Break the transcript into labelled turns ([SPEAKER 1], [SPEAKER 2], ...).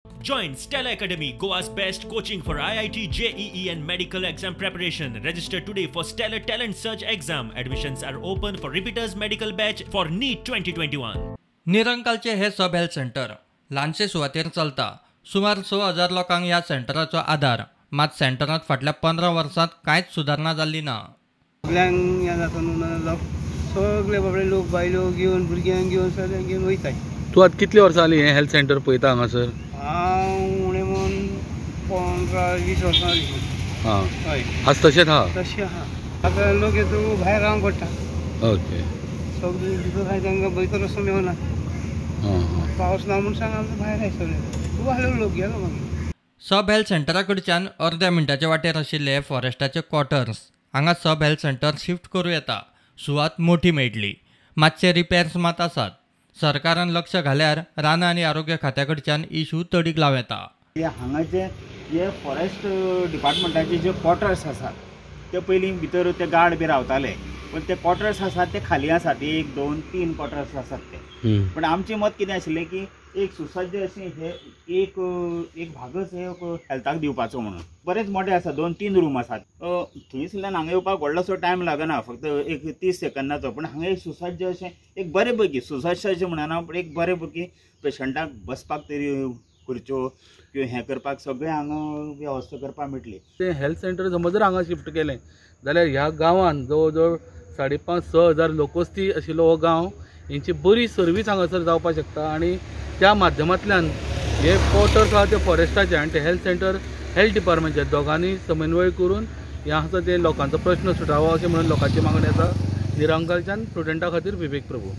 [SPEAKER 1] Join Stella Academy, Goa's best coaching for IIT, JEE and medical exam preparation. Register today for Stellar Talent Search exam. Admissions are open for repeaters medical batch for NEET 2021.
[SPEAKER 2] निरंकालचे हे सब health centre ल्हानशे सुवातेर चलता. सुमार 6000 लोकांक ह्या सेंटराचो आदार. मात सेंटरांत फाटल्या 15 वर्सांत कांयच सुदारणा जाल्ली ना.
[SPEAKER 3] सगल्यांक हें जाता न्हू, लोक सगळे बाबडे लोक बायलो घेवन भुरग्यांक घेवन सगळ्यांक घेवन वयताय.
[SPEAKER 4] तूं आतां कितले वर्सां जालीं हें हेल्थ सेंटर पळयता हांगासर?
[SPEAKER 3] हांव उणें म्हूण 15-20 वर्सां जालीं.
[SPEAKER 4] हां,
[SPEAKER 3] हय,
[SPEAKER 4] आज तशेंच आहा.
[SPEAKER 3] तशें आहा. आतां लोक येता भायर रावंक पडटा.
[SPEAKER 4] ओके,
[SPEAKER 3] सगळें भितर आहाय तांकां भितर वचूंक मेळना.
[SPEAKER 4] हां हां,
[SPEAKER 3] पावस ना म्हूण सांग आमकां भायर आहाय सगळे. खूब आसले लोक गेलो मागीर.
[SPEAKER 2] सब हेल्थ सेंटरा कडच्यान अर्द्या मिनटाचे वाटेर आशिल्ले फॉरेस्टाचे क्वॉर्टर्स हांगा सब हेल्थ सेंटर शिफ्ट करूं येता. सुवात मोठी मेळटली. मातशे रिपेर्स मात आसात. सरकारान लक्ष घाल्यार रानां आनी आरोग्य खात्या कडच्यान इशू तडीक लावं येता.
[SPEAKER 5] हांगाचे जे फॉरेस्ट डिपार्टमेंटाचे जे क्वॉर्टर्स आसात ते पयलीं भितर ते गार्ड बी रावताले, पण ते क्वॉर्टर्स आसात ते खाली आसात. 1, 2, 3 क्वॉर्टर्स आसात ते. पण आमचें मत कितें आशिल्लें की एक सुसज्ज अशें हे एक एक भागच हे हेल्थाक दिवपाचो म्हणून. बरेच मोठे आसा, 2-3 रूम आसात. थंयसरल्यान हांगा येवपाक व्हडलोसो टायम लागना, फक्त एक 30 सेकंदाचो. पण हांगा एक सुसज्ज अशें एक बरें पैकी, सुसज्ज अशें म्हणना पण एक बरें पैकी पेशंटाक बसपाक तरी खुर्च्यो किंवा हें करपाक सगळें हांगा वेवस्था करपाक मेळटली.
[SPEAKER 4] तें हेल्थ सेंटर समज जर हांगा शिफ्ट केलें जाल्यार ह्या गांवान जवळ जवळ 5,500-6 हजार लोकवस्ती आशिल्लो हो गांव, हेंची बरी सर्वीस हांगासर जावपाक शकता. आनी त्या माध्यमांतल्यान हे क्वॉर्टर्स आहा ते फॉरेस्टाचे आनी ते हेल्थ सेंटर हेल्थ डिपार्टमेंटचे दोगांनी समन्वय करून ह्या आसा ते लोकांचो प्रश्न सुटावो अशें म्हणून लोकांची मागणी आसा. निरंकालच्यान प्रुडंटा खातीर विवेक प्रभू.